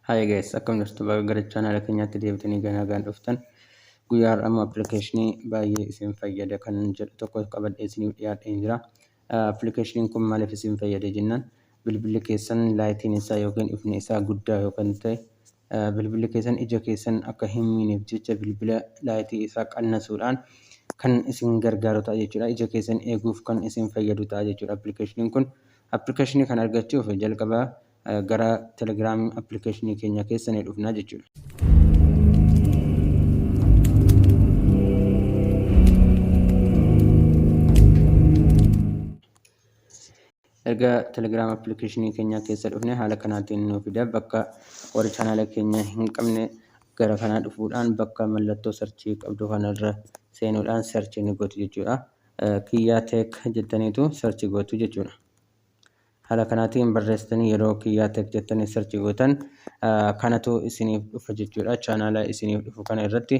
Hi guys, akkam jirtu? Baga gara chaanaala keenyaatti deebitanii nagaan dhuftan. Guyyaa har'aa immoo appilikeeshinii baay'ee isin fayyada kan jedhu tokko qabadhee isiniif dhiyaadheen jira. Appilikeeshiniin kun maaliif isin fayyada jennaan, bilbilli keessan laayitiin isaa yookiin ifni isaa guddaa yookaan ta'e, bilbilli keessan ija keessan akka hin miineef jecha bilbila laayitii isaa qannasuudhaan kan isin gargaaru ta'a jechuudha. Ija keessan eeguuf kan isin fayyadu ta'a jechuudha appilikeeshiniin kun. Appilikeeshinii kana argachuuf jalqaba gara Telegram appilikeeshinii keenya keessa ni dhufna jechuudha. Erga Telegram appilikeeshinii keenya keessa dhufne, haala kanaatiin nu fida. Bakka warri chaanaala keenya hin qabne gara kanaa dhufuudhaan bakka mallattoo sarchii qabdu kanarra seenuudhaan sarchii ni gootu jechuudha. Kiyyaa Tech jettaniitu sarchii gootu jechuudha. Haala kanaatiin barreessitanii yeroo Kiyyaa Tech jettanii search gootan kanatu isiniif dhufa jechuudha. Chaanaala isiniif dhufu kana irratti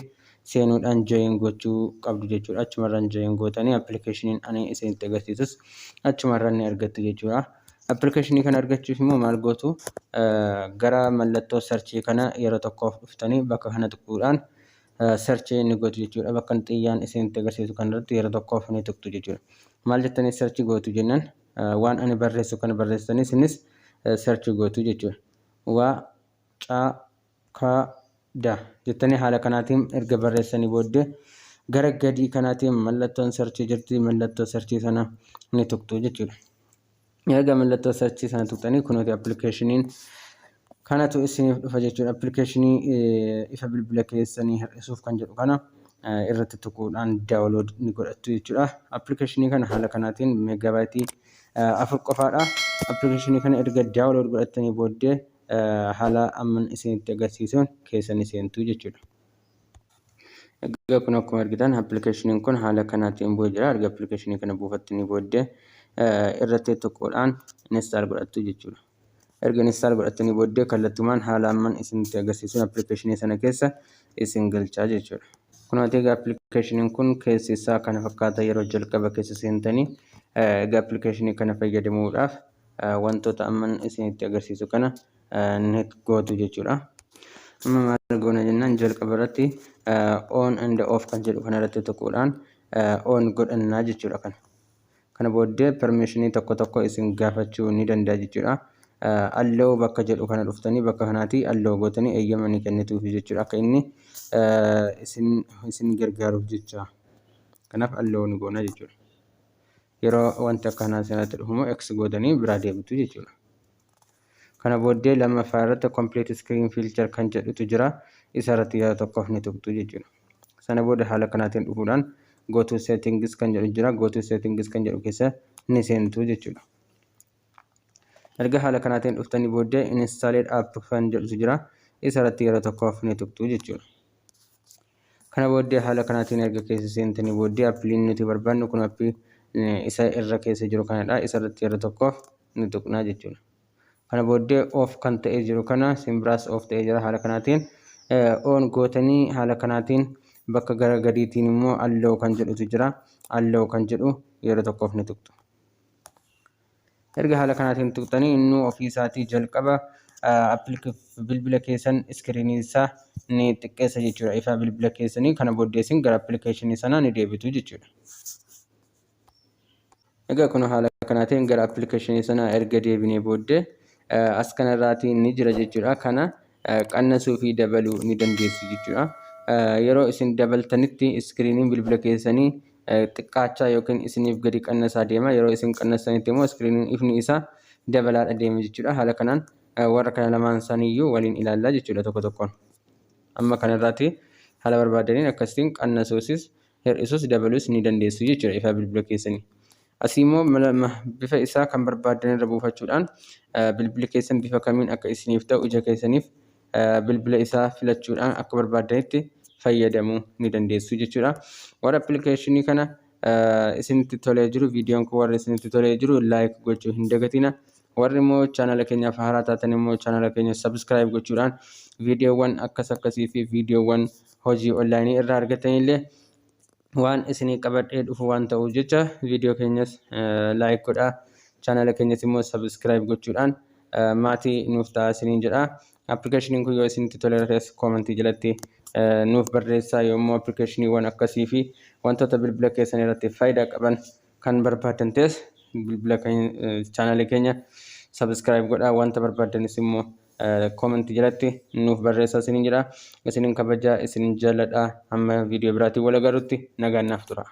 seenuudhaan join gochuu qabdu jechuudha. Achumarraan join gootanii appilikeeshiniin ani isinitti agarsiisus achumarraan ni argattu jechuudha. Appilikeeshinii kana argachuuf immoo maal gootu? Gara mallattoo search kana yeroo tokkoof dhuftanii bakka kana tuquudhaan search ni gootu jechuudha. Bakka xiyyaan isinitti agarsiisu kanarratti yeroo tokkoof ni tuqxu jechuudha. Maal jettanii search gootu jennaan, waan ani barreessu kana barreessitanii isinis search gootu jechuudha. Wa, ca, ka, da jettanii haala kanaatiin erga barreessanii booddee gara gadii kanaatiin mallattoon search jirti, mallattoo search sana ni tuqxu jechuudha. Erga mallattoo search sana tuqxanii, kunuuti appilikeeshiniin kanatu isiniif dhufa jechuudha. Appilikeeshinii ifa bilbila keessanii hir'isuuf kan jedhu kana irratti tuquudhaan download ni godhattu jechuudha. Appilikeeshinii kana haala kanaatiin meegaabaayitii 4 qofaadha. Appilikeeshinii kana erga download godhattanii booddee haala amman isinitti agarsiisuun keessa ni seentu jechuudha. Egaa kun akkuma argitan appilikeeshiniin kun haala kanaatiin bu'ee jira. Erga appilikeeshinii kana buufattanii booddee irratti tuquudhaan install godhattu jechuudha. Erga install godhattanii booddee kallattumaan haala amman isinitti agarsiisuun appilikeeshinii sana keessa isin galchaa jechuudha. Kunooti egaa appilikeeshiniin kun keessi isaa kana fakkaata yeroo jalqaba keessa seentanii. Egaa appilikeeshinii kana fayyadamuudhaaf wantoota amman isinitti agarsiisu kana ni gootu jechuudha. Amma maal goona jennaan, jalqaba irratti on and off kan jedhu kana irratti tuquudhaan on godhannaa jechuudha kana. Kana booddee permissionii tokko tokko isin gaafachuu ni danda'a jechuudha. Allow bakka jedhu kana dhuftanii bakka kanaati allow gootanii eeyyama ni kennituufi jechuudha, akka inni isin gargaaruuf jecha. Kanaaf allow ni goona jechuudha. Yeroo wanti akkanaa isinatti dhufu immoo X gootanii biraa deebitu jechuudha. Kana booddee lammaffaa irratti complete screen filter kan jedhutu jira. Isa irratti yeroo tokkoof ni tuqxu jechuudha. Sana booda haala kanaatiin dhufuudhaan go to settings kan jedhu jira. Go to settings kan jedhu keessa ni seentu jechuudha. Erga haala kanaatiin dhuftanii booddee installed app kan jedhutu jira. Isa irratti yeroo tokkoof ni tuqxu jechuudha. Kana booddee haala kanaatiin erga keessa seentanii booddee appiliin nuti barbaannu kun appii isa irra keessa jiru kanadha. Isa irratti yeroo tokkoof ni tuqnaa jechuudha. Kana booddee off kan ta'ee jiru kana simbiraas off ta'ee jira, haala kanaatiin on gootanii haala kanaatiin bakka gara gadiitiin immoo allow kan jedhutu jira. Allow kan jedhu yeroo tokkoof ni tuqxu. Erga haala kanaatiin tuqxanii, innuu ofii isaatii jalqaba bilbila keessan iskiriinii isaa ni xiqqeessa jechuudha. Ifa bilbila keessanii kana booddee isin gara appilikeeshinii sanaa ni deebitu jechuudha. Egaa kun haala kanaatiin gara appilikeeshinii sanaa erga deebinee booddee as kanarraatii ni jira jechuudha. Kana qannasuu fi dabaluu ni dandeessu jechuudha. Yeroo isin dabaltanitti iskiriiniin bilbila keessanii xiqqaachaa yookiin isiniif gadi qannasaa deema. Yeroo isin qannastanitti immoo iskiriiniin ifni isaa dabalaadha deema jechuudha. Haala kanaan warra kana lamaan isaaniiyyuu waliin ilaallaa jechuudha tokko tokkoon. Amma kanarraati haala barbaadaniin akkasitiin qannasuusis, hir'isuus, dabaluus ni dandeessu jechuudha ifa bilbila keessanii. Asii immoo bifa isaa kan barbaadan irra buufachuudhaan bilbilli keessan bifa kamiin akka isiniif ta'u ija keessaniif bilbila isaa filachuudhaan akka barbaadanitti fayyadamuu ni dandeessu jechuudha. Warra appilikeeshinii kana isinitti tolee jiru, viidiyoon kun warra isinitti tolee jiru like gochuu hin dagatina. Warri immoo chaanala keenyaaf haaraa taatan immoo chaanala keenya subscribe gochuudhaan viidiyoowwan akkas akkasii fi viidiyoowwan hojii onlaayinii irraa argatanillee waan isinii qabadhee dhufu waan ta'uuf jecha, viidiyoo keenyas like godhaa, chaanala keenyas immoo subscribe gochuudhaan Maatii nuuf ta'aa isiniin jedha. Appilikeeshiniin kun yoo isinitti toleera ta'es koomentii jalatti nuuf barreessaa. Yommuu appilikeeshiniiwwan akkasii fi wantoota bilbila keessan irratti faayidaa qaban kan barbaaddan ta'es bilbila chaanaalii keenya subscribe godhaa, wanta barbaaddanis immoo koomentii jalatti nuuf barreessaa isiniin jedha. Isinin kabajaa, isinin jaalladha. Hamma viidiyoo biraatiin wal agarrutti nagaan naaf tura.